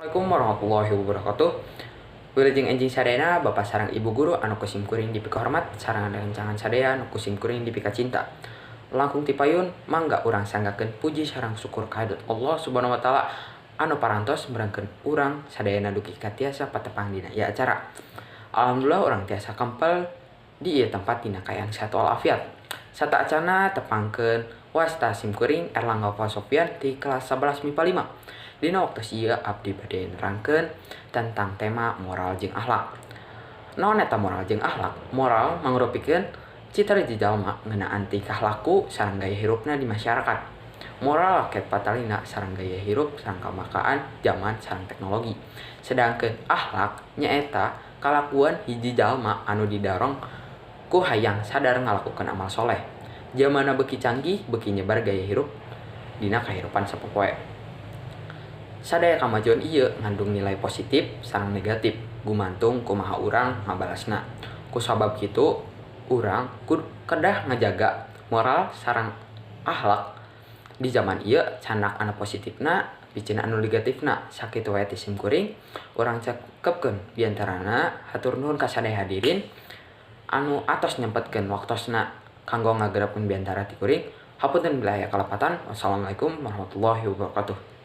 Assalamualaikum warahmatullahi wabarakatuh. Wilujeng enjing sadayana, Bapak sareng Ibu guru anu ku sim kuring dipikahormat sareng rerencangan sadaya anu ku sim kuring dipikacinta. Langkung ti payun, mangga urang sanggakeun puji sareng syukur kehadirat Allah Subhanahu wa Taala anu parantos merengkeun urang sadayana dugi ka tiasa patepang dina ieu acara. Alhamdulillah, urang tiasa kempel di ieu tempat dina kaayaan sehat walafiat. Sateuacanna, tepangkeun, wasta sim kuring Erlangga Sofian ti kelas 11 MIPA 5. Dina waktu ieu abdi bade nerangkeun tentang tema moral jeung akhlak. Naon eta moral jeung akhlak? Moral mangrupikeun citra jalma ngeunaan tingkah laku sareng gaya hirupna di masyarakat. Moral raket patalina sareng gaya hirup sareng kamakaan zaman sareng teknologi. Sedangkeun akhlak nyaeta kalakuan hiji jalma anu didorong ku hayang sadar ngalakukeun amal soleh. Jamanna beuki canggih, beuki nyebar gaya hirup dina kahirupan sapopoe. Sadaya kamajuan ieu ngandung nilai positif sareng negatif, gumantung kumaha urang ngabalasna. Kusabab kitu, urang kedah ngajaga moral sareng akhlak di zaman ieu, candak anu positifna piceun anu negatifna. Sakitu wae ti sim kuring, urang cekepkeun biantarana. Hatur nuhun ka sadaya hadirin anu atos nyempetkeun waktosna kanggo ngagenepkeun biantara ti kuring. Hapunten bilih aya kalepatan. Wassalamualaikum warahmatullahi wabarakatuh.